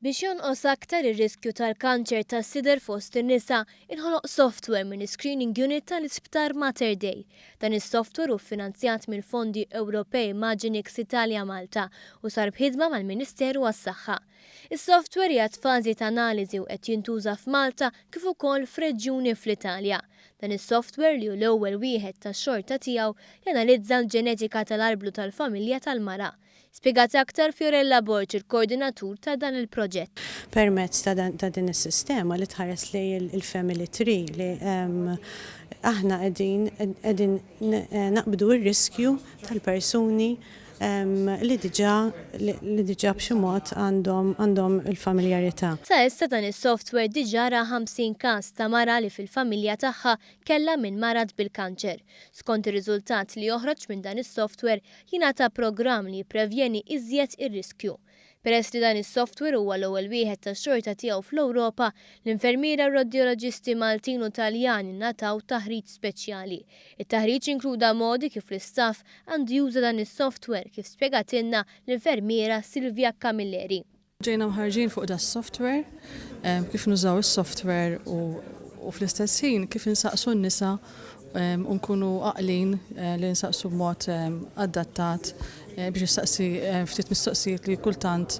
Biex jonqos aktar ir-riskju tal-kanċer tas-sider fost in-nisa, inħoloq software mill-Screening Unit tal-Isptar Mater Dei. Dan is-software hu ffinanzjat mill-fondi Ewropej Magenix Italia Malta u sar b'ħidma mal-Ministeru għas-Saħħa. Is-software qiegħed f'fażi ta' analiżi u qed jintuża f'Malta kif ukoll f'reġjuni fl-Italja. Dan is-software li hu l-ewwel wieħed tax-xorta tiegħu janalizza l-ġenetika tal-arblu tal-familja tal-mara. Spjegat aktar Fiorella Borg, il-koordinatur ta' dan il-proġett. Permezz ta' din is-sistema li tħares lejn il-family tree li aħna qegħdin qegħdin naqbdu r-riskju tal-persuni li diġà li diġà b'xi mod għandhom għandhom il-familjarità. Sa issa dan is-software diġà ra 50 każ ta' mara li fil-familja tagħha kellha min marad bil-kanċer. Skont ir-riżultat li joħroġ minn dan is-software jingħata programm li jipprevjeni iżjed ir-riskju. Peress li dan is-software huwa l-ewwel wieħed tax-xorta tiegħu fl-Ewropa, l-infermiera u r-radjoloġisti Maltin u Taljani ngħataw taħriġ speċjali. It-taħriġ inkluda modi kif l-istaff għandu juża dan is-software kif spjegatilna l-infermiera Silvia Camilleri. Ġejna mħarrġin fuq das-software, kif nużaw is-software u fl-istess ħin kif insaqsu n-nisa u nkunu għaqlin li nsaqsu b'mod adattat biex nistaqsi ftit mistoqsijiet li kultant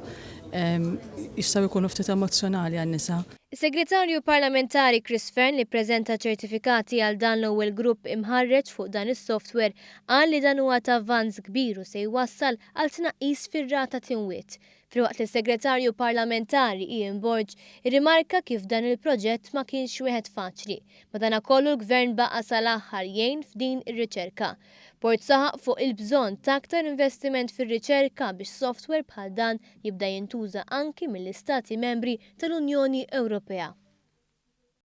jistgħu jkunu ftit emozzjonali għan-nisa. Is-Segretarju Parlamentari Chris Fearne li ppreżenta ċertifikati għal dan l-ewwel grupp imħarreġ fuq dan is-software qal li dan huwa ta' avvanz kbir u se jwassal għal tnaqqis fir-rata t'imwiet. Filwaqt li s-Segretarju Parlamentari Ian Borg irrimarka kif dan il-proġett ma kienx wieħed faċli, madanakollu l-Gvern baqa' sal-aħħar jgħin f'din ir-riċerka. Borg saħaq fuq il-bżonn ta' aktar investiment fir-riċerka biex software bħal dan jibda jintuża anki mill-Istati Membri tal-Unjoni Ewropea.